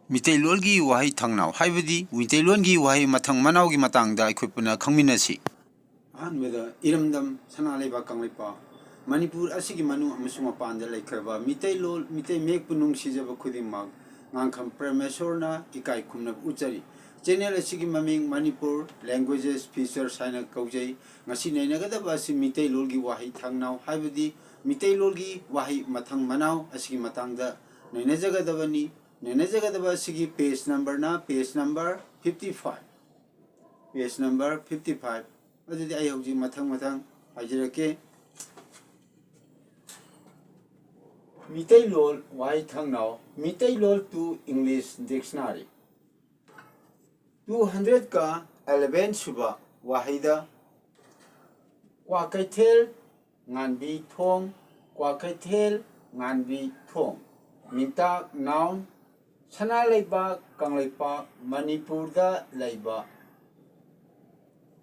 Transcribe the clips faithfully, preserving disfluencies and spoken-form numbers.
ꯃꯤꯇꯩꯂꯣꯟꯒꯤ ꯋꯥꯍꯩ ꯊꯪꯅꯥꯎ ꯍꯥꯏꯕꯗꯤ ꯃꯤꯇꯩꯂꯣꯟꯒꯤ ꯋꯥꯍꯩ ꯃꯊꯪ ꯃꯅꯥꯎꯒꯤ ꯃꯇꯥꯡꯗ ꯑꯩꯈꯣꯏ ꯄꯨꯟꯅ ꯈꯪꯃꯤꯟꯅꯁꯤ꯫ ꯑꯍꯥꯟꯕꯗ ꯏꯔꯝꯗꯝ ꯁꯅꯥ ꯂꯩꯕꯥꯛ ꯀꯪꯂꯩꯄꯥꯛ ꯃꯅꯤꯄꯨꯔ ꯑꯁꯤꯒꯤ ꯃꯅꯨꯡ ꯑꯃꯁꯨꯡ ꯃꯄꯥꯟꯗ ꯂꯩꯈ꯭ꯔꯕ ꯃꯤꯇꯩꯂꯣꯟ, ꯃꯤꯇꯩ ꯃꯌꯦꯛꯄꯨ ꯅꯨꯡꯁꯤꯖꯕ ꯈꯨꯗꯤꯡꯃꯛ ꯉꯥꯡꯈꯝ ꯄ꯭ꯔꯃꯦꯁꯣꯔꯅ ꯏꯀꯥꯏ ꯈꯨꯝꯅꯕ ꯎꯠꯆꯔꯤ꯫ ꯆꯦꯅꯦꯜ ꯑꯁꯤꯒꯤ ꯃꯃꯤꯡ ꯃꯅꯤꯄꯨꯔ ꯂꯦꯡꯒ꯭ꯋꯦꯖꯦꯁ ꯐꯤꯆꯔꯁ ꯍꯥꯏꯅ ꯀꯧꯖꯩ꯫ ꯉꯁꯤ ꯅꯩꯅꯒꯗꯕ ꯑꯁꯤ ꯃꯤꯇꯩꯂꯣꯟꯒꯤ ꯋꯥꯍꯩ ꯊꯪꯅꯥꯎ ꯍꯥꯏꯕꯗꯤ ꯃꯤꯇꯩꯂꯣꯟꯒꯤ ꯋꯥꯍꯩ ꯃꯊꯪ ꯃꯅꯥꯎ ꯑꯁꯤꯒꯤ ꯃꯇꯥꯡꯗ ꯅꯩꯅꯖꯒꯗꯕꯅꯤ꯫ ꯅꯩꯅꯖꯒꯗꯕ ꯑꯁꯤꯒꯤ ꯄꯦꯖ ꯅꯝꯕꯔꯅ page number fifty five. Page number fifty five. ꯑꯗꯨꯗꯤ ꯑꯩ ꯍꯧꯖꯤꯛ ꯃꯊꯪ ꯃꯊꯪ ꯍꯥꯏꯖꯔꯛꯀꯦ꯫ ꯃꯤꯇꯩꯂꯣꯟ ꯋꯥꯍꯩ ꯊꯪꯅꯥꯎ, Meiteilon to English dictionary꯫ Two ꯍꯟꯗ꯭ꯔꯦꯠꯀ ꯑꯦꯂꯚꯦꯟ ꯁꯨꯕ ꯋꯥꯍꯩꯗ ꯀ꯭ꯋꯥꯀꯩꯊꯦꯜ ꯉꯥꯟꯕꯤ ꯊꯣꯡ, ꯀ꯭ꯋꯥꯀꯩꯊꯦꯜ ꯉꯥꯟꯕꯤ ꯊꯣꯡ꯫ ꯃꯤꯡꯇꯥꯛ, ꯅꯥꯎꯟ, ꯁꯅꯥ ꯂꯩꯕꯥꯛ ꯀꯪꯂꯩꯄꯥꯛ ꯃꯅꯤꯄꯨꯔꯗ ꯂꯩꯕ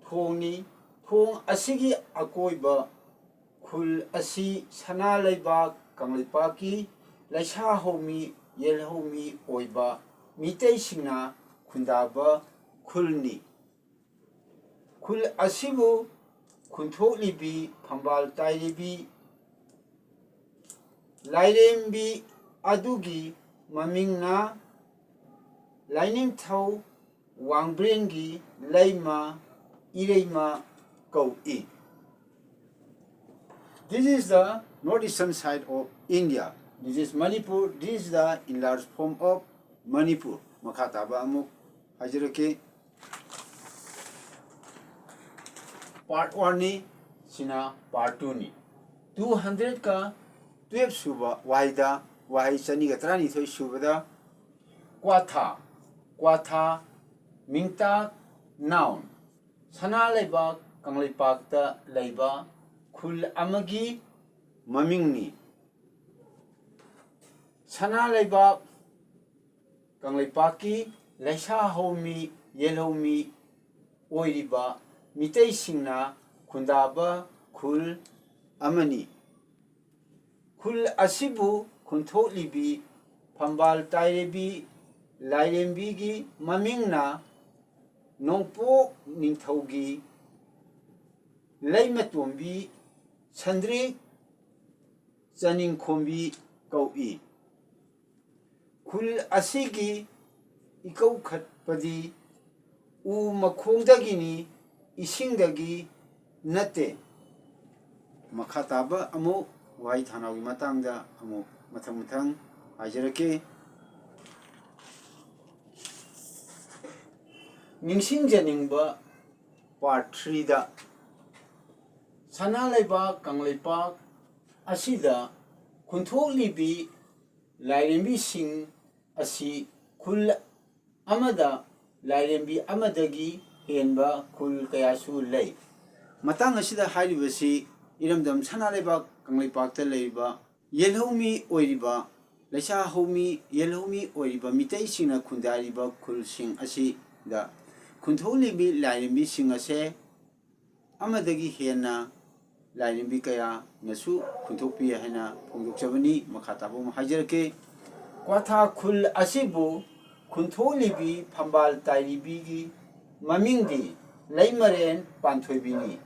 ꯊꯣꯡꯅꯤ꯫ ꯊꯣꯡ ꯑꯁꯤꯒꯤ ꯑꯀꯣꯏꯕ ꯈꯨꯜ ꯑꯁꯤ ꯁꯅꯥ ꯂꯩꯕꯥꯛ ꯀꯪꯂꯩꯄꯥꯛꯀꯤ ꯂꯩꯁꯥꯍꯧꯃꯤ ꯌꯦꯜꯍꯧꯃꯤ ꯑꯣꯏꯕ ꯃꯤꯇꯩꯁꯤꯡꯅ ꯈꯨꯟꯗꯥꯕ ꯈꯨꯜꯅꯤ꯫ ꯈꯨꯜ ꯑꯁꯤꯕꯨ ꯈꯨꯟꯊꯣꯛꯂꯤꯕꯤ ꯐꯝꯕꯥꯜ ꯇꯥꯏꯔꯤꯕꯤ ꯂꯥꯏꯔꯦꯝꯕꯤ ꯑꯗꯨꯒꯤ ꯃꯃꯤꯡꯅ ꯂꯥꯏꯅꯤꯡꯊꯧ ꯋꯥꯡꯕ꯭ꯔꯦꯟꯒꯤ ꯂꯩꯃ ꯏꯔꯩꯃ ꯀꯧꯏ꯫ This is the northeastern side of India. This is Manipur. This is the enlarged form of Manipur. ꯃꯈꯥ ꯇꯥꯕ ꯑꯃꯨꯛ ꯍꯥꯏꯖꯔꯛꯀꯦ꯫ ꯄꯥꯔꯠ ꯋꯥꯟꯅꯤ, ꯁꯤꯅ ꯄꯥꯔꯠ ꯇꯨꯅꯤ꯫ ꯇꯨ ꯍꯟꯗ꯭ꯔꯦꯠꯀ ꯇꯨꯌꯦꯜꯐ ꯁꯨꯕ ꯋꯥꯍꯩꯗ, ꯋꯥꯍꯩ ꯆꯅꯤꯒ ꯇꯔꯥꯅꯤꯊꯣꯏ ꯁꯨꯕꯗ ꯀ꯭ꯋꯥꯊꯥ, ꯀ꯭ꯋꯥꯊꯥ, ꯃꯤꯡꯇꯥꯛ, ꯅꯥꯎꯟ, ꯁꯅꯥ ꯂꯩꯕꯥꯛ ꯀꯪꯂꯩꯄꯥꯛꯇ ꯂꯩꯕ ꯈꯨꯜ ꯑꯃꯒꯤ ꯃꯃꯤꯡꯅꯤ꯫ ꯁꯅꯥ ꯂꯩꯕꯥꯛ ꯀꯪꯂꯩꯄꯥꯛꯀꯤ ꯂꯩꯁꯥ ꯍꯧꯃꯤ, ꯌꯦꯜꯍꯧꯃꯤ ꯑꯣꯏꯔꯤꯕ ꯃꯤꯇꯩꯁꯤꯡꯅ ꯈꯨꯟꯗꯥꯕ ꯈꯨꯜ ꯑꯃꯅꯤ꯫ ꯈꯨꯜ ꯑꯁꯤꯕꯨ ꯈꯨꯟꯊꯣꯛꯂꯤꯕꯤ ꯐꯝꯕꯥꯜ ꯇꯥꯏꯔꯦꯕꯤ ꯂꯥꯏꯔꯦꯝꯕꯤꯒꯤ ꯃꯃꯤꯡꯅ ꯅꯣꯡꯄꯣꯛ ꯅꯤꯡꯊꯧꯒꯤ ꯂꯩꯃꯇꯣꯝꯕꯤ ꯁꯟꯗ꯭ꯔꯤꯛ ꯆꯅꯤꯡꯈꯣꯝꯕꯤ ꯀꯧꯏ꯫ ꯈꯨꯜ ꯑꯁꯤꯒꯤ ꯏꯀꯧꯈꯠꯄꯗꯤ ꯎ ꯃꯈꯣꯡꯗꯒꯤꯅꯤ, ꯏꯁꯤꯡꯗꯒꯤ ꯅꯠꯇꯦ꯫ ꯃꯈꯥ ꯇꯥꯕ ꯑꯃꯨꯛ ꯋꯥꯍꯩ ꯊꯥꯅꯥꯎꯒꯤ ꯃꯇꯥꯡꯗ ꯑꯃꯨꯛ ꯃꯊꯪ ꯃꯊꯪ ꯍꯥꯏꯖꯔꯛꯀꯦ꯫ ꯅꯤꯡꯁꯤꯡꯖꯅꯤꯡꯕ ꯄꯥꯔꯠ ꯊ꯭ꯔꯤꯗ ꯁꯅꯥ ꯂꯩꯕꯥꯛ ꯀꯪꯂꯩꯄꯥꯛ ꯑꯁꯤꯗ ꯈꯨꯟꯊꯣꯛꯂꯤꯕꯤ ꯂꯥꯏꯔꯦꯝꯕꯤꯁꯤꯡ ꯑꯁꯤ ꯈꯨꯜ ꯑꯃꯗ ꯂꯥꯏꯔꯦꯝꯕꯤ ꯑꯃꯗꯒꯤ ꯍꯦꯟꯕ ꯈꯨꯜ ꯀꯌꯥꯁꯨ ꯂꯩ꯫ ꯃꯇꯥꯡ ꯑꯁꯤꯗ ꯍꯥꯏꯔꯤꯕꯁꯤ ꯏꯔꯝꯗꯝ ꯁꯅꯥ ꯂꯩꯕꯥꯛ ꯀꯪꯂꯩꯄꯥꯛꯇ ꯂꯩꯔꯤꯕ ꯌꯦꯜꯍꯧꯃꯤ ꯑꯣꯏꯔꯤꯕ, ꯂꯩꯁꯥ ꯍꯧꯃꯤ, ꯌꯦꯜꯍꯧꯃꯤ ꯑꯣꯏꯔꯤꯕ ꯃꯤꯇꯩꯁꯤꯡꯅ ꯈꯨꯟꯗꯥꯔꯤꯕ ꯈꯨꯜꯁꯤꯡ ꯑꯁꯤꯗ ꯈꯨꯟꯊꯣꯛꯂꯤꯕꯤ ꯂꯥꯏꯔꯦꯝꯕꯤꯁꯤꯡ ꯑꯁꯦ ꯑꯃꯗꯒꯤ ꯍꯦꯟꯅ ꯂꯥꯏꯔꯦꯝꯕꯤ ꯀꯌꯥꯅꯁꯨ ꯈꯨꯟꯊꯣꯛꯄꯤ ꯍꯥꯏꯅ ꯐꯣꯡꯗꯣꯛꯆꯕꯅꯤ꯫ ꯃꯈꯥ ꯇꯥꯕ ꯑꯃ ꯍꯥꯏꯖꯔꯛꯀꯦ꯫ ꯀ꯭ꯋꯥꯊꯥ ꯈꯨꯜ ꯑꯁꯤꯕꯨ ꯈꯨꯟꯊꯣꯛꯂꯤꯕꯤ ꯐꯝꯕꯥꯜ ꯇꯥꯏꯔꯤꯕꯤꯒꯤ ꯃꯃꯤꯡꯗꯤ ꯂꯩꯃꯔꯦꯟ ꯄꯥꯟꯊꯣꯏꯕꯤꯅꯤ꯫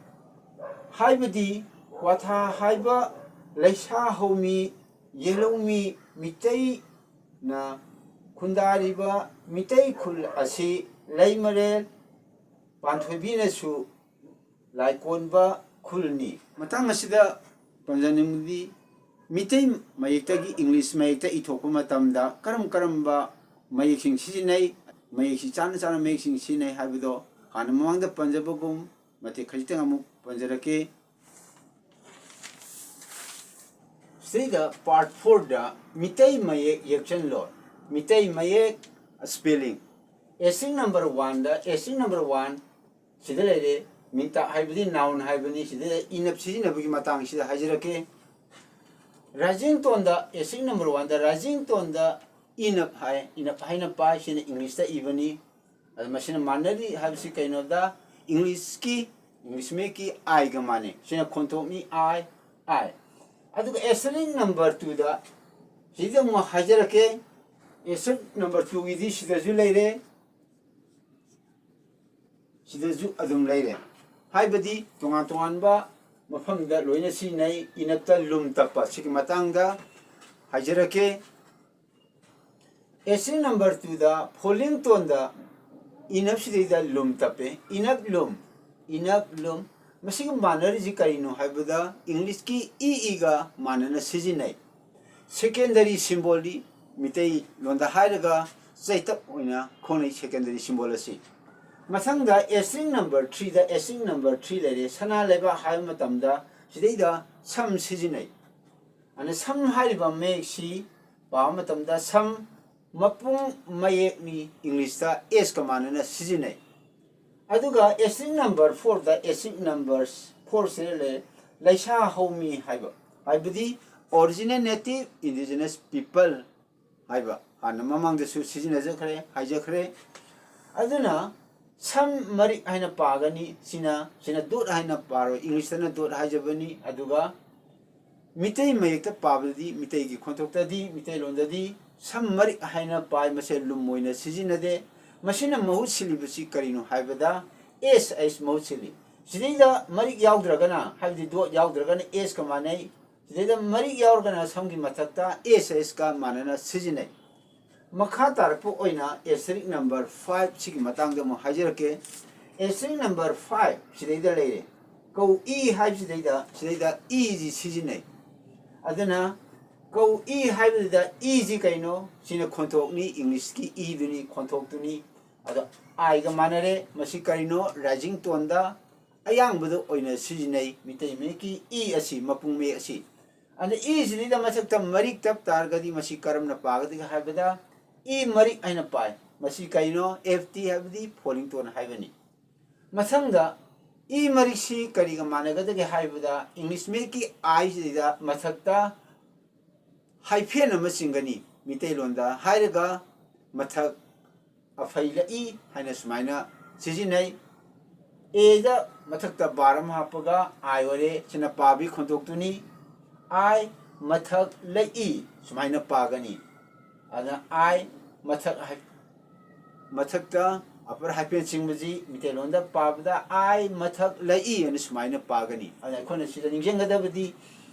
ꯍꯥꯏꯕꯗꯤ ꯀ꯭ꯋꯥꯊꯥ ꯍꯥꯏꯕ ꯂꯩꯁꯥ ꯍꯧꯃꯤ, ꯌꯦꯜꯍꯧꯃꯤ ꯃꯤꯇꯩꯅ ꯈꯨꯟꯗꯥꯔꯤꯕ ꯃꯤꯇꯩ ꯈꯨꯜ ꯑꯁꯤ ꯂꯩꯃꯔꯦꯟ ꯄꯥꯟꯊꯣꯏꯕꯤꯅꯁꯨ ꯂꯥꯏꯀꯣꯟꯕ ꯈꯨꯜꯅꯤ꯫ ꯃꯇꯥꯡ ꯑꯁꯤꯗ ꯄꯟꯖꯅꯤꯡꯕꯗꯤ, ꯃꯤꯇꯩ ꯃꯌꯦꯛꯇꯒꯤ ꯏꯪꯂꯤꯁ ꯃꯌꯦꯛꯇ ꯏꯊꯣꯛꯄ ꯃꯇꯝꯗ ꯀꯔꯝ ꯀꯔꯝꯕ ꯃꯌꯦꯛꯁꯤꯡ ꯁꯤꯖꯤꯟꯅꯩ, ꯃꯌꯦꯛꯁꯤ ꯆꯥꯅ ꯆꯥꯅ ꯃꯌꯦꯛꯁꯤꯡ ꯁꯤꯖꯤꯟꯅꯩ ꯍꯥꯏꯕꯗꯣ ꯍꯥꯟꯅ ꯃꯃꯥꯡꯗ ꯄꯟꯖꯕꯒꯨꯝ ꯃꯇꯦꯛ ꯈꯖꯤꯛꯇꯪ ꯑꯃꯨꯛ ꯄꯟꯖꯔꯛꯀꯦ꯫ ꯁꯤꯗ ꯄꯥꯔꯠ ꯐꯣꯔꯗ ꯃꯤꯇꯩ ꯃꯌꯦꯛ ꯌꯦꯛꯁꯟꯂꯣꯟ, ꯃꯤꯇꯩ ꯃꯌꯦꯛ ꯁ꯭ꯄꯦꯂꯤꯡ꯫ ꯑꯦꯁꯤꯛ ꯅꯝꯕꯔ ꯋꯥꯟꯗ, ꯑꯦꯁꯤꯛ ꯅꯝꯕꯔ ꯋꯥꯟ ꯁꯤꯗ ꯂꯩꯔꯦ, ꯃꯤꯡꯇ ꯍꯥꯏꯕꯗꯤ ꯅꯥꯎꯟ ꯍꯥꯏꯕꯅꯤ꯫ ꯁꯤꯗ ꯏꯅꯞ ꯁꯤꯖꯤꯟꯅꯕꯒꯤ ꯃꯇꯥꯡꯁꯤꯗ ꯍꯥꯏꯖꯔꯛꯀꯦ꯫ ꯔꯥꯏꯖꯤꯡ ꯇꯣꯟꯗ, ꯑꯦꯁꯤꯛ ꯅꯝꯕꯔ ꯋꯥꯟꯗ ꯔꯥꯏꯖꯤꯡ ꯇꯣꯟꯗ ꯏꯅꯞ ꯍꯥꯏ, ꯏꯅꯞ ꯍꯥꯏꯅ ꯄꯥꯏ, ꯁꯤꯅ ꯏꯪꯂꯤꯁꯇ ꯏꯕꯅꯤ꯫ ꯑꯗ ꯃꯁꯤꯅ ꯃꯥꯟꯅꯔꯤ ꯍꯥꯏꯕꯁꯤ ꯀꯩꯅꯣꯗ, ꯏꯪꯂꯤꯁꯀꯤ, ꯏꯪꯂꯤꯁ ꯃꯌꯦꯛꯀꯤ ꯑꯥꯏꯒ ꯃꯥꯟꯅꯩ꯫ ꯁꯤꯅ ꯈꯣꯟꯊꯣꯛꯅꯤ, ꯑꯥꯏ, ꯑꯥꯏ꯫ ꯑꯗꯨꯒ ꯑꯦꯁꯤꯛ ꯅꯝꯕꯔ ꯇꯨꯗ ꯁꯤꯗ ꯑꯃꯨꯛ ꯍꯥꯏꯖꯔꯛꯀꯦ꯫ ꯑꯦꯁ ꯅꯝꯕꯔ ꯇꯨꯒꯤꯗꯤ ꯁꯤꯗꯁꯨ ꯂꯩꯔꯦ, ꯁꯤꯗꯁꯨ ꯑꯗꯨꯝ ꯂꯩꯔꯦ꯫ ꯍꯥꯏꯕꯗꯤ ꯇꯣꯉꯥꯟ ꯇꯣꯉꯥꯟꯕ ꯃꯐꯝꯗ ꯂꯣꯏꯅ ꯁꯤꯖꯤꯟꯅꯩ꯫ ꯏꯅꯞꯇ ꯂꯨꯝ ꯇꯞꯄ ꯁꯤꯒꯤ ꯃꯇꯥꯡꯗ ꯍꯥꯏꯖꯔꯛꯀꯦ꯫ ꯑꯦꯁ ꯅꯝꯕꯔ ꯇꯨꯗ ꯐꯣꯂꯤꯡ ꯇꯣꯟꯗ ꯏꯅꯞꯁꯤꯗꯩꯗ ꯂꯨꯝ ꯇꯞꯄꯦ꯫ ꯏꯅꯞ ꯂꯨꯝ, ꯏꯅꯞ ꯂꯨꯝ꯫ ꯃꯁꯤꯒ ꯃꯥꯟꯅꯔꯤꯁꯤ ꯀꯔꯤꯅꯣ ꯍꯥꯏꯕꯗ ꯏꯪꯂꯤꯁꯀꯤ ꯏ ꯏꯒ ꯃꯥꯟꯅꯅ ꯁꯤꯖꯤꯟꯅꯩ꯫ ꯁꯦꯀꯦꯟꯗꯔꯤ ꯁꯤꯝꯕꯣꯜꯗꯤ ꯃꯤꯇꯩꯂꯣꯟꯗ ꯍꯥꯏꯔꯒ ꯆꯩꯇꯞ ꯑꯣꯏꯅ ꯈꯣꯡꯅꯩ ꯁꯦꯀꯦꯟꯗꯔꯤ ꯁꯤꯝꯕꯣꯜ ꯑꯁꯤ꯫ ꯃꯊꯪꯗ ꯑꯦꯁꯇ꯭ꯔꯤꯛ ꯅꯝꯕꯔ ꯊ꯭ꯔꯤꯗ, ꯑꯦꯁꯇ꯭ꯔꯤꯛ ꯅꯝꯕꯔ ꯊ꯭ꯔꯤ ꯂꯩꯔꯦ꯫ ꯁꯅꯥ ꯂꯩꯕꯥꯛ ꯍꯥꯏꯕ ꯃꯇꯝꯗ ꯁꯤꯗꯩꯗ ꯁꯝ ꯁꯤꯖꯤꯟꯅꯩ꯫ ꯑꯗꯨꯅ ꯁꯝ ꯍꯥꯏꯔꯤꯕ ꯃꯌꯦꯛꯁꯤ ꯄꯥꯕ ꯃꯇꯝꯗ ꯁꯝ ꯃꯄꯨꯡ ꯃꯌꯦꯛꯅꯤ, ꯏꯪꯂꯤꯁꯇ ꯑꯦꯁꯀ ꯃꯥꯟꯅꯅ ꯁꯤꯖꯤꯟꯅꯩ꯫ ꯑꯗꯨꯒ ꯑꯦꯁꯇ꯭ꯔꯤꯛ ꯅꯝꯕꯔ ꯐꯣꯔꯗ, ꯑꯦꯁꯇ꯭ꯔꯤꯛ ꯅꯝꯕꯔ ꯐꯣꯔꯁꯤꯗ ꯂꯩ, ꯂꯩꯁꯥ ꯍꯧꯃꯤ ꯍꯥꯏꯕ, ꯍꯥꯏꯕꯗꯤ original native indigenous people ꯍꯥꯏꯕ ꯍꯥꯟꯅ ꯃꯃꯥꯡꯗꯁꯨ ꯁꯤꯖꯤꯟꯅꯖꯈ꯭ꯔꯦ, ꯍꯥꯏꯖꯈ꯭ꯔꯦ꯫ ꯑꯗꯨꯅ ꯁꯝ ꯃꯔꯤꯛ ꯍꯥꯏꯅ ꯄꯥꯒꯅꯤ꯫ ꯁꯤꯅ, ꯁꯤꯅ ꯗꯣꯠ ꯍꯥꯏꯅ ꯄꯥꯔꯣꯏ, ꯏꯪꯂꯤꯁꯇꯅ ꯗꯣꯠ ꯍꯥꯏꯖꯕꯅꯤ꯫ ꯑꯗꯨꯒ ꯃꯤꯇꯩ ꯃꯌꯦꯛꯇ ꯄꯥꯕꯗꯗꯤ, ꯃꯤꯇꯩꯒꯤ ꯈꯣꯟꯊꯣꯛꯇꯗꯤ, ꯃꯤꯇꯩꯂꯣꯟꯗꯗꯤ ꯁꯝ ꯃꯔꯤꯛ ꯍꯥꯏꯅ ꯄꯥꯏ, ꯃꯁꯦ ꯂꯨꯝ ꯑꯣꯏꯅ ꯁꯤꯖꯤꯟꯅꯗꯦ꯫ ꯃꯁꯤꯅ ꯃꯍꯨꯠ ꯁꯤꯜꯂꯤꯕꯁꯤ ꯀꯔꯤꯅꯣ ꯍꯥꯏꯕꯗ ꯑꯦꯁ ꯑꯩꯁ ꯃꯍꯨꯠ ꯁꯤꯜꯂꯤ꯫ ꯁꯤꯗꯩꯗ ꯃꯔꯤꯛ ꯌꯥꯎꯗ꯭ꯔꯒꯅ, ꯍꯥꯏꯕꯗꯤ ꯗꯣꯠ ꯌꯥꯎꯗ꯭ꯔꯒꯅ ꯑꯦꯁꯀ ꯃꯥꯟꯅꯩ꯫ ꯁꯤꯗꯩꯗ ꯃꯔꯤꯛ ꯌꯥꯎꯔꯒꯅ ꯁꯝꯒꯤ ꯃꯊꯛꯇ ꯑꯦꯁ ꯑꯦꯁꯀ ꯃꯥꯟꯅꯅ ꯁꯤꯖꯤꯟꯅꯩ꯫ ꯃꯈꯥ ꯇꯥꯔꯛꯄ ꯑꯣꯏꯅ ꯑꯦꯁꯇ꯭ꯔꯤꯛ ꯅꯝꯕꯔ ꯐꯥꯏꯚ ꯁꯤꯒꯤ ꯃꯇꯥꯡꯗ ꯑꯃꯨꯛ ꯍꯥꯏꯖꯔꯛꯀꯦ꯫ ꯑꯦꯁꯇ꯭ꯔꯤꯛ ꯅꯝꯕꯔ ꯐꯥꯏꯚ ꯁꯤꯗꯩꯗ ꯂꯩꯔꯦ꯫ ꯀꯧ ꯏ ꯍꯥꯏꯕꯁꯤꯗꯩꯗ, ꯁꯤꯗꯩꯗ ꯏꯁꯤ ꯁꯤꯖꯤꯟꯅꯩ꯫ ꯑꯗꯨꯅ ꯀꯧ ꯏ ꯍꯥꯏꯕꯗꯨꯗ ꯏꯁꯤ ꯀꯩꯅꯣ? ꯁꯤꯅ ꯈꯣꯟꯊꯣꯛꯅꯤ, ꯏꯪꯂꯤꯁꯀꯤ ꯏꯗꯨꯅꯤ, ꯈꯣꯟꯊꯣꯛꯇꯨꯅꯤ꯫ ꯑꯗꯣ ꯑꯥꯏꯒ ꯃꯥꯟꯅꯔꯦ꯫ ꯃꯁꯤ ꯀꯔꯤꯅꯣ? ꯔꯥꯏꯖꯤꯡ ꯇꯣꯟꯗ ꯑꯌꯥꯝꯕꯗ ꯑꯣꯏꯅ ꯁꯤꯖꯤꯟꯅꯩ ꯃꯤꯇꯩ ꯃꯌꯦꯛꯀꯤ ꯏ ꯑꯁꯤ, ꯃꯄꯨꯡ ꯃꯌꯦꯛ ꯑꯁꯤ꯫ ꯑꯗ ꯏꯁꯤꯗꯩꯗ ꯃꯊꯛꯇ ꯃꯔꯤꯛ ꯇꯞ ꯇꯥꯔꯒꯗꯤ ꯃꯁꯤ ꯀꯔꯝꯅ ꯄꯥꯒꯗꯒꯦ ꯍꯥꯏꯕꯗ ꯏ ꯃꯔꯤꯛ ꯍꯥꯏꯅ ꯄꯥꯏ꯫ ꯃꯁꯤ ꯀꯩꯅꯣ? ꯑꯦꯐ ꯇꯤ ꯍꯥꯏꯕꯗꯤ ꯐꯣꯂꯤꯡ ꯇꯣꯟ ꯍꯥꯏꯕꯅꯤ꯫ ꯃꯊꯪꯗ ꯏ ꯃꯔꯤꯛꯁꯤ ꯀꯔꯤꯒ ꯃꯥꯟꯅꯒꯗꯒꯦ ꯍꯥꯏꯕꯗ ꯏꯪꯂꯤꯁ ꯃꯌꯦꯛꯀꯤ ꯑꯥꯏꯁꯤꯗꯩꯗ ꯃꯊꯛꯇ ꯍꯥꯏꯐꯦꯟ ꯑꯃ ꯆꯤꯡꯒꯅꯤ꯫ ꯃꯤꯇꯩꯂꯣꯟꯗ ꯍꯥꯏꯔꯒ ꯃꯊꯛ ꯑꯐꯩ ꯂꯛꯏ ꯍꯥꯏꯅ ꯁꯨꯃꯥꯏꯅ ꯁꯤꯖꯤꯟꯅꯩ꯫ ꯑꯦꯗ ꯃꯊꯛꯇ ꯕꯥꯔ ꯑꯃ ꯍꯥꯞꯄꯒ ꯑꯥꯏ ꯑꯣꯏꯔꯦ꯫ ꯁꯤꯅ ꯄꯥꯕꯤ ꯈꯣꯟꯊꯣꯛꯇꯨꯅꯤ꯫ ꯑꯥꯏ ꯃꯊꯛ ꯂꯛꯏ ꯁꯨꯃꯥꯏꯅ ꯄꯥꯒꯅꯤ꯫ ꯑꯗꯨꯅ ꯑꯥꯏ ꯃꯊꯛ ꯍꯥꯏ-, ꯃꯊꯛꯇ ꯑꯄꯔ ꯍꯥꯏꯐꯦꯟ ꯆꯤꯡꯕꯁꯤ ꯃꯤꯇꯩꯂꯣꯟꯗ ꯄꯥꯕꯗ ꯑꯥꯏ ꯃꯊꯛ ꯂ ꯏ ꯑꯅ ꯁꯨꯃꯥꯏꯅ ꯄꯥꯒꯅꯤ꯫ ꯑꯗꯨꯅ ꯑꯩꯈꯣꯏꯅ ꯁꯤꯗ ꯅꯤꯡꯁꯤꯡꯒꯗꯕꯗꯤ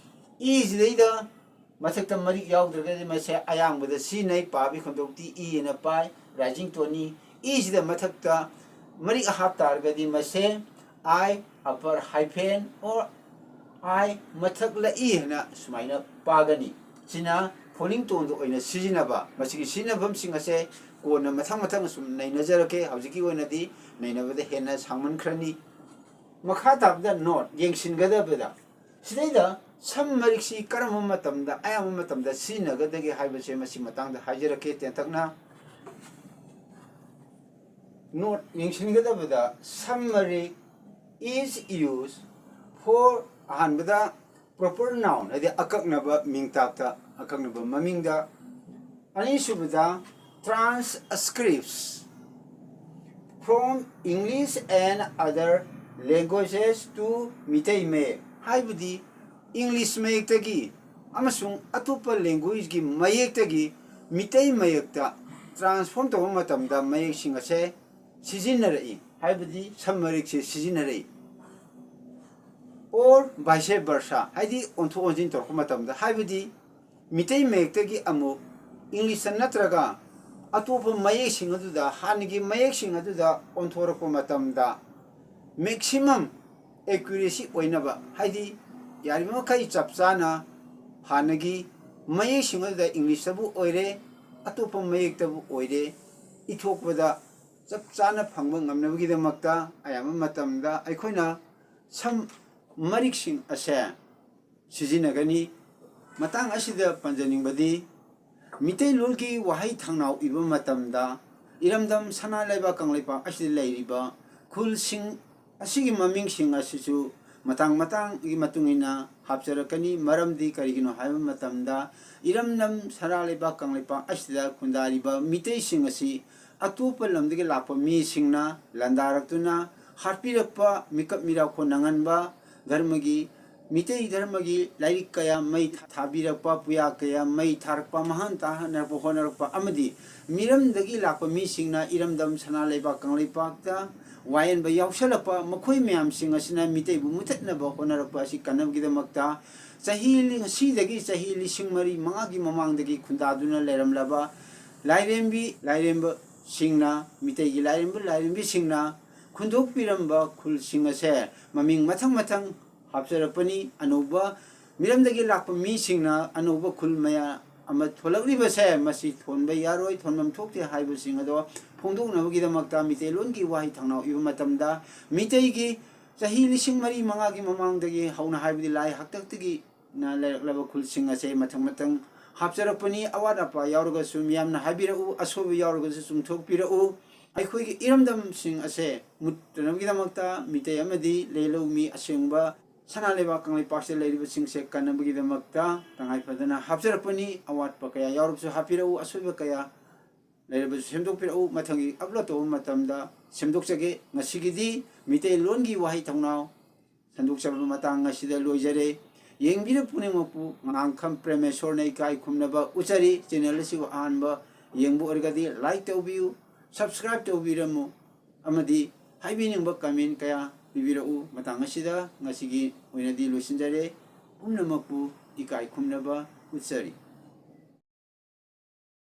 ꯏꯁꯤꯗꯩꯗ ꯃꯊꯛꯇ ꯃꯔꯤꯛ ꯌꯥꯎꯗ꯭ꯔꯒꯗꯤ ꯃꯁꯦ ꯑꯌꯥꯡꯕꯗ ꯁꯤꯖꯤꯟꯅꯩ, ꯄꯥꯕꯤ ꯈꯣꯟꯊꯣꯛꯇꯤ ꯏ ꯑꯅ ꯄꯥꯏ, ꯔꯥꯏꯖꯤꯡ ꯇꯣꯟꯅꯤ꯫ ꯏꯁꯤꯗ ꯃꯊꯛꯇ ꯃꯔꯤꯛ ꯍꯥꯞ ꯇꯥꯔꯒꯗꯤ ꯃꯁꯦ ꯑꯥꯏ ꯑꯄꯔ ꯍꯥꯏꯐꯦꯟ ꯑꯣꯔ ꯑꯥꯏ ꯃꯊꯛ ꯂ ꯏ ꯍꯥꯏꯅ ꯁꯨꯃꯥꯏꯅ ꯄꯥꯒꯅꯤ꯫ ꯁꯤꯅ ꯐꯣꯂꯤꯡ ꯇꯣꯟꯗ ꯑꯣꯏꯅ ꯁꯤꯖꯤꯟꯅꯕ꯫ ꯃꯁꯤꯒꯤ ꯁꯤꯖꯤꯟꯅꯐꯝꯁꯤꯡ ꯑꯁꯦ ꯀꯣꯟꯅ ꯃꯊꯪ ꯃꯊꯪ ꯑꯁꯨꯝ ꯅꯩꯅꯖꯔꯛꯀꯦ꯫ ꯍꯧꯖꯤꯛꯀꯤ ꯑꯣꯏꯅꯗꯤ ꯅꯩꯅꯕꯗ ꯍꯦꯟꯅ ꯁꯥꯡꯃꯟꯈ꯭ꯔꯅꯤ꯫ ꯃꯈꯥ ꯇꯥꯕꯗ ꯅꯣꯠ ꯌꯦꯡꯁꯤꯟꯒꯗꯕꯗ, ꯁꯤꯗꯩꯗ ꯁꯝ ꯃꯔꯤꯛꯁꯤ ꯀꯔꯝꯕ ꯃꯇꯝꯗ, ꯑꯌꯥꯝꯕ ꯃꯇꯝꯗ ꯁꯤꯖꯤꯟꯅꯒꯗꯒꯦ ꯍꯥꯏꯕꯁꯦ ꯃꯁꯤ ꯃꯇꯥꯡꯗ ꯍꯥꯏꯖꯔꯛꯀꯦ ꯇꯦꯟꯇꯛꯅ꯫ ꯅꯣꯠ ꯌꯦꯡꯁꯤꯟꯒꯗꯕꯗ ꯁꯝ ꯃꯔꯤꯛ is used for, ꯑꯍꯥꯟꯕꯗ proper noun, ꯍꯥꯏꯗꯤ ꯑꯀꯛꯅꯕ ꯃꯤꯡꯇꯥꯛꯇ, ꯑꯀꯛꯅꯕ ꯃꯃꯤꯡꯗ꯫ ꯑꯅꯤꯁꯨꯕꯗ transcripts from English and other languages to Meitei ꯃꯌꯦꯛ, ꯍꯥꯏꯕꯗꯤ ꯏꯪꯂꯤꯁ ꯃꯌꯦꯛꯇꯒꯤ ꯑꯃꯁꯨꯡ ꯑꯇꯣꯞꯄ languageꯀꯤ ꯃꯌꯦꯛꯇꯒꯤ ꯃꯤꯇꯩ ꯃꯌꯦꯛꯇ transform ꯇꯧꯕ ꯃꯇꯝꯗ ꯃꯌꯦꯛꯁꯤꯡ ꯑꯁꯦ ꯁꯤꯖꯤꯟꯅꯔꯛꯏ, ꯍꯥꯏꯕꯗꯤ ꯁꯝ ꯃꯔꯤꯛꯁꯦ ꯁꯤꯖꯤꯟꯅꯔꯛꯏ꯫ Or vice versa, ꯍꯥꯏꯗꯤ ꯑꯣꯟꯊꯣꯛ ꯑꯣꯟꯁꯤꯟ ꯇꯧꯔꯛꯄ ꯃꯇꯝꯗ, ꯍꯥꯏꯕꯗꯤ ꯃꯤꯇꯩ ꯃꯌꯦꯛꯇꯒꯤ ꯑꯃꯨꯛ ꯏꯪꯂꯤꯁꯇ ꯅꯠꯇ꯭ꯔꯒ ꯑꯇꯣꯞꯄ ꯃꯌꯦꯛꯁꯤꯡ ꯑꯗꯨꯗ, ꯍꯥꯟꯅꯒꯤ ꯃꯌꯦꯛꯁꯤꯡ ꯑꯗꯨꯗ ꯑꯣꯟꯊꯣꯔꯛꯄ ꯃꯇꯝꯗ maximum accuracy ꯑꯣꯏꯅꯕ, ꯍꯥꯏꯗꯤ ꯌꯥꯔꯤꯕ ꯃꯈꯩ ꯆꯞ ꯆꯥꯅ ꯍꯥꯟꯅꯒꯤ ꯃꯌꯦꯛꯁꯤꯡ ꯑꯗꯨꯗ ꯏꯪꯂꯤꯁꯇꯕꯨ ꯑꯣꯏꯔꯦ, ꯑꯇꯣꯞꯄ ꯃꯌꯦꯛꯇꯕꯨ ꯑꯣꯏꯔꯦ, ꯏꯊꯣꯛꯄꯗ ꯆꯞ ꯆꯥꯅ ꯐꯪꯕ ꯉꯝꯅꯕꯒꯤꯗꯃꯛꯇ ꯑꯌꯥꯝꯕ ꯃꯇꯝꯗ ꯑꯩꯈꯣꯏꯅ ꯁꯝ ꯃꯔꯤꯛꯁꯤꯡ ꯑꯁꯦ ꯁꯤꯖꯤꯟꯅꯒꯅꯤ꯫ ꯃꯇꯥꯡ ꯑꯁꯤꯗ ꯄꯟꯖꯅꯤꯡꯕꯗꯤ, ꯃꯤꯇꯩꯂꯣꯟꯒꯤ ꯋꯥꯍꯩ ꯊꯧꯅꯥꯎ ꯏꯕ ꯃꯇꯝꯗ ꯏꯔꯝꯗꯝ ꯁꯅꯥ ꯂꯩꯕꯥꯛ ꯀꯪꯂꯩꯄꯥꯛ ꯑꯁꯤꯗ ꯂꯩꯔꯤꯕ ꯈꯨꯜꯁꯤꯡ ꯑꯁꯤꯒꯤ ꯃꯃꯤꯡꯁꯤꯡ ꯑꯁꯤꯁꯨ ꯃꯇꯥꯡ ꯃꯇꯥꯡꯒꯤ ꯃꯇꯨꯡ ꯏꯟꯅ ꯍꯥꯞꯆꯔꯛꯀꯅꯤ꯫ ꯃꯔꯝꯗꯤ ꯀꯔꯤꯒꯤꯅꯣ ꯍꯥꯏꯕ ꯃꯇꯝꯗ, ꯏꯔꯝꯗꯝ ꯁꯅꯥ ꯂꯩꯕꯥꯛ ꯀꯪꯂꯩꯄꯥꯛ ꯑꯁꯤꯗ ꯈꯨꯟꯗꯥꯔꯤꯕ ꯃꯤꯇꯩꯁꯤꯡ ꯑꯁꯤ ꯑꯇꯣꯞꯄ ꯂꯝꯗꯒꯤ ꯂꯥꯛꯄ ꯃꯤꯁꯤꯡꯅ ꯂꯥꯟꯗꯥꯔꯛꯇꯨꯅ ꯍꯥꯠꯄꯤꯔꯛꯄ, ꯃꯤꯀꯞ ꯃꯤꯔꯥꯎ ꯈꯣꯟ ꯅꯪꯍꯟꯕ, ꯙꯔꯃꯒꯤ ꯃꯤꯇꯩ ꯙꯔꯃꯒꯤ ꯂꯥꯏꯔꯤꯛ ꯀꯌꯥ ꯃꯩ ꯊꯥꯕꯤꯔꯛꯄ, ꯄꯨꯌꯥ ꯀꯌꯥ ꯃꯩ ꯊꯥꯔꯛꯄ, ꯃꯍꯥꯟ ꯇꯥꯍꯟꯅꯕ ꯍꯣꯠꯅꯔꯛꯄ ꯑꯃꯗꯤ ꯃꯤꯔꯝꯗꯒꯤ ꯂꯥꯛꯄ ꯃꯤꯁꯤꯡꯅ ꯏꯔꯝꯗꯝ ꯁꯅꯥ ꯂꯩꯕꯥꯛ ꯀꯪꯂꯩꯄꯥꯛꯇ ꯋꯥꯌꯦꯟꯕ ꯌꯥꯎꯁꯜꯂꯛꯄ ꯃꯈꯣꯏ ꯃꯌꯥꯝꯁꯤꯡ ꯑꯁꯤꯅ ꯃꯤꯇꯩꯕꯨ ꯃꯨꯊꯠꯅꯕ ꯍꯣꯠꯅꯔꯛꯄ ꯑꯁꯤ ꯀꯟꯅꯕꯒꯤꯗꯃꯛꯇ ꯆꯍꯤ ꯂꯤ-, ꯉꯁꯤꯗꯒꯤ ꯆꯍꯤ ꯂꯤꯁꯤꯡ ꯃꯔꯤ ꯃꯉꯥꯒꯤ ꯃꯃꯥꯡꯗꯒꯤ ꯈꯨꯟꯗꯥꯗꯨꯅ ꯂꯩꯔꯝꯂꯕ ꯂꯥꯏꯔꯦꯝꯕꯤ ꯂꯥꯏꯔꯦꯝꯕꯁꯤꯡꯅ, ꯃꯤꯇꯩꯒꯤ ꯂꯥꯏꯔꯦꯝꯕ ꯂꯥꯏꯔꯦꯝꯕꯤꯁꯤꯡꯅ ꯈꯨꯟꯗꯣꯛꯄꯤꯔꯝꯕ ꯈꯨꯜꯁꯤꯡ ꯑꯁꯦ ꯃꯃꯤꯡ ꯃꯊꯪ ꯃꯊꯪ ꯍꯥꯞꯆꯔꯛꯄꯅꯤ꯫ ꯑꯅꯧꯕ ꯃꯤꯔꯝꯗꯒꯤ ꯂꯥꯛꯄ ꯃꯤꯁꯤꯡꯅ ꯑꯅꯧꯕ ꯈꯨꯜ ꯃꯌꯥꯝ ꯑꯃ ꯊꯣꯛꯂꯛꯂꯤꯕꯁꯦ, ꯃꯁꯤ ꯊꯣꯟꯕ ꯌꯥꯔꯣꯏ, ꯊꯣꯟꯐꯝ ꯊꯣꯛꯇꯦ ꯍꯥꯏꯕꯁꯤꯡ ꯑꯗꯣ ꯐꯣꯡꯗꯣꯛꯅꯕꯒꯤꯗꯃꯛꯇ ꯃꯤꯇꯩꯂꯣꯟꯒꯤ ꯋꯥꯍꯩ ꯊꯧꯅꯥꯎ ꯏꯕ ꯃꯇꯝꯗ ꯃꯤꯇꯩꯒꯤ ꯆꯍꯤ ꯂꯤꯁꯤꯡ ꯃꯔꯤ ꯃꯉꯥꯒꯤ ꯃꯃꯥꯡꯗꯒꯤ ꯍꯧꯅ ꯍꯥꯏꯕꯗꯤ ꯂꯥꯏ ꯍꯥꯛꯇꯛꯇꯒꯤꯅ ꯂꯩꯔꯛꯂꯕ ꯈꯨꯜꯁꯤꯡ ꯑꯁꯦ ꯃꯊꯪ ꯃꯊꯪ ꯍꯥꯞꯆꯔꯛꯄꯅꯤ꯫ ꯑꯋꯥꯠ ꯑꯄꯥ ꯌꯥꯎꯔꯒꯁꯨ ꯃꯤꯌꯥꯝꯅ ꯍꯥꯏꯕꯤꯔꯛꯎ, ꯑꯁꯣꯏꯕ ꯌꯥꯎꯔꯒꯁꯨ ꯆꯨꯝꯊꯣꯛꯄꯤꯔꯛꯎ꯫ ꯑꯩꯈꯣꯏꯒꯤ ꯏꯔꯝꯗꯝꯁꯤꯡ ꯑꯁꯦ ꯃꯨꯠꯇꯅꯕꯒꯤꯗꯃꯛꯇ ꯃꯤꯇꯩ ꯑꯃꯗꯤ ꯂꯦꯂꯧꯃꯤ ꯑꯁꯦꯡꯕ ꯁꯅꯥ ꯂꯩꯕꯥꯛ ꯀꯪꯂꯩꯄꯥꯛꯁꯤꯗ ꯂꯩꯔꯤꯕꯁꯤꯡꯁꯦ ꯀꯟꯅꯕꯒꯤꯗꯃꯛꯇ ꯇꯉꯥꯏ ꯐꯗꯅ ꯍꯥꯞꯆꯔꯛꯄꯅꯤ꯫ ꯑꯋꯥꯠꯄ ꯀꯌꯥ ꯌꯥꯎꯔꯕꯁꯨ ꯍꯥꯞꯄꯤꯔꯛꯎ, ꯑꯁꯣꯏꯕ ꯀꯌꯥ ꯂꯩꯔꯕꯁꯨ ꯁꯦꯝꯗꯣꯛꯄꯤꯔꯛꯎ꯫ ꯃꯊꯪꯒꯤ ꯑꯞꯂꯣꯗ ꯇꯧꯕ ꯃꯇꯝꯗ ꯁꯦꯝꯗꯣꯛꯆꯒꯦ꯫ ꯉꯁꯤꯒꯤꯗꯤ ꯃꯤꯇꯩꯂꯣꯟꯒꯤ ꯋꯥꯍꯩ ꯊꯧꯅꯥꯎ ꯁꯟꯗꯣꯛꯆꯕ ꯃꯇꯥꯡ ꯑꯁꯤꯗ ꯂꯣꯏꯖꯔꯦ꯫ ꯌꯦꯡꯕꯤꯔꯤꯕ ꯄꯨꯝꯅꯃꯛꯄꯨ ꯉꯥꯡꯈꯝ ꯄ꯭ꯔꯦꯃꯦꯁꯣꯔꯅ ꯏꯀꯥꯏ ꯈꯨꯝꯅꯕ ꯎꯠꯆꯔꯤ꯫ ꯆꯦꯅꯦꯜ ꯑꯁꯤꯕꯨ ꯑꯍꯥꯟꯕ ꯌꯦꯡꯕ ꯑꯣꯏꯔꯒꯗꯤ ꯂꯥꯏꯛ ꯇꯧꯕꯤꯌꯨ, ꯁꯕꯁꯀ꯭ꯔꯥꯏꯕ ꯇꯧꯕꯤꯔꯝꯃꯨ ꯑꯃꯗꯤ ꯍꯥꯏꯕꯤꯅꯤꯡꯕ ꯀꯃꯦꯟ ꯀꯌꯥ ꯄꯤꯕꯤꯔꯛꯎ꯫ ꯃꯇꯥꯡ ꯑꯁꯤꯗ ꯉꯁꯤꯒꯤ ꯑꯣꯏꯅꯗꯤ ꯂꯣꯏꯁꯤꯟꯖꯔꯦ꯫ ꯄꯨꯝꯅꯃꯛꯄꯨ ꯏꯀꯥꯏ ꯈꯨꯝꯅꯕ ꯎꯠꯆꯔꯤ꯫